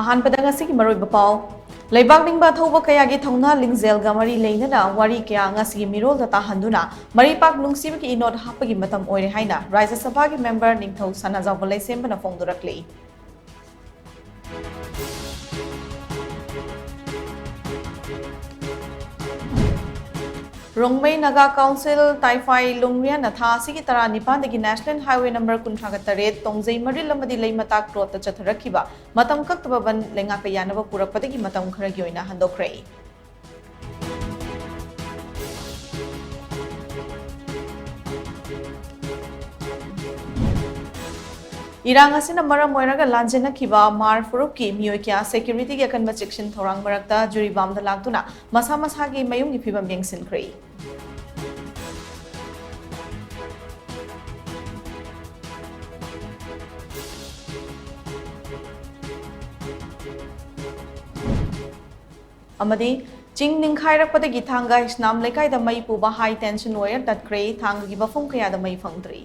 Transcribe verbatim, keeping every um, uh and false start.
ꯑꯍꯥꯟꯕꯗ ꯉꯁꯤꯒꯤ ꯃꯔꯨꯑꯣꯏꯕ ꯄꯥꯎ꯫ ꯂꯩꯕꯥꯛ ꯅꯤꯡꯕ ꯑꯊꯧꯕ ꯀꯌꯥꯒꯤ ꯊꯧꯅꯥ ꯂꯤꯡꯖꯦꯜꯒ ꯃꯔꯤ ꯂꯩꯅꯅ ꯋꯥꯔꯤ ꯀꯌꯥ ꯉꯁꯤꯒꯤ ꯃꯤꯔꯣꯜꯗ ꯇꯥꯍꯟꯗꯨꯅ ꯃꯔꯤꯄꯥꯛ ꯅꯨꯡꯁꯤꯕꯒꯤ ꯏꯅꯣꯠ ꯍꯥꯞꯄꯒꯤ ꯃꯇꯝ ꯑꯣꯏꯔꯦ ꯍꯥꯏꯅ ꯔꯥꯖ꯭ꯌ ꯁꯚꯥꯒꯤ ꯃꯦꯝꯕꯔ ꯅꯤꯡꯊꯧ ꯁꯅꯥꯖꯥꯎꯕ ꯂꯩꯁꯦꯝꯕꯅ ꯐꯣꯡꯗꯣꯔꯛꯂꯤ꯫ ꯔꯣꯡꯃꯩ ꯅꯥꯒꯥ ꯀꯥꯎꯟꯁꯤꯜ ꯇꯥꯏꯐꯥꯏ ꯂꯨꯡꯔꯤꯌꯥꯅ ꯊꯥ ꯑꯁꯤꯒꯤ ꯇꯔꯥꯅꯤꯄꯥꯟꯗꯒꯤ ꯅꯦꯁꯅꯦꯜ ꯍꯥꯏꯋꯦ ꯅꯝꯕꯔ ꯀꯨꯟꯊ꯭ꯔꯥꯒ ꯇꯔꯦꯠ ꯇꯣꯡꯖꯩ ꯃꯔꯤꯜ ꯑꯃꯗꯤ ꯂꯩꯃꯇꯥꯛ ꯔꯣꯗꯇ ꯆꯠꯊꯔꯛꯈꯤꯕ ꯃꯇꯝ ꯀꯛꯇꯕ ꯕꯟ ꯂꯩꯉꯥꯛꯀ ꯌꯥꯅꯕ ꯄꯨꯔꯛꯄꯗꯒꯤ ꯃꯇꯝ ꯈꯔꯒꯤ ꯑꯣꯏꯅ ꯍꯟꯗꯣꯛꯈ꯭ꯔꯦ꯫ ꯏꯔꯥꯡ ꯑꯁꯤꯅ ꯃꯔꯝ ꯑꯣꯏꯔꯒ ꯂꯥꯟꯖꯦꯟꯅꯈꯤꯕ ꯃꯥꯔ ꯐꯨꯔꯨꯞꯀꯤ ꯃꯤꯑꯣꯏ ꯀꯌꯥ ꯁꯦꯀ꯭ꯌꯨꯔꯤꯇꯤꯒꯤ ꯑꯀꯟꯕ ꯆꯦꯛꯁꯤꯟ ꯊꯧꯔꯥꯡ ꯃꯔꯛꯇ ꯖꯨꯔꯤꯕꯥꯝꯗ ꯂꯥꯛꯇꯨꯅ ꯃꯁꯥ ꯃꯁꯥꯒꯤ ꯃꯌꯨꯝꯒꯤ ꯐꯤꯕꯝ ꯌꯦꯡꯁꯤꯟꯈ꯭ꯔꯦ꯫ ꯑꯃꯗꯤ ꯆꯤꯡ ꯅꯤꯡꯈꯥꯏꯔꯛꯄꯗꯒꯤ ꯊꯥꯡꯒ ꯍꯤꯁꯅꯥꯝ ꯂꯩꯀꯥꯏꯗ ꯃꯩ ꯄꯨꯕ ꯍꯥꯏ ꯇꯦꯟꯁꯟ ꯋꯥꯌꯔ ꯇꯠꯈ꯭ꯔꯦ, ꯊꯥꯡꯒꯒꯤ ꯃꯐꯝ ꯀꯌꯥꯗ ꯃꯩ ꯐꯪꯗ꯭ꯔꯤ꯫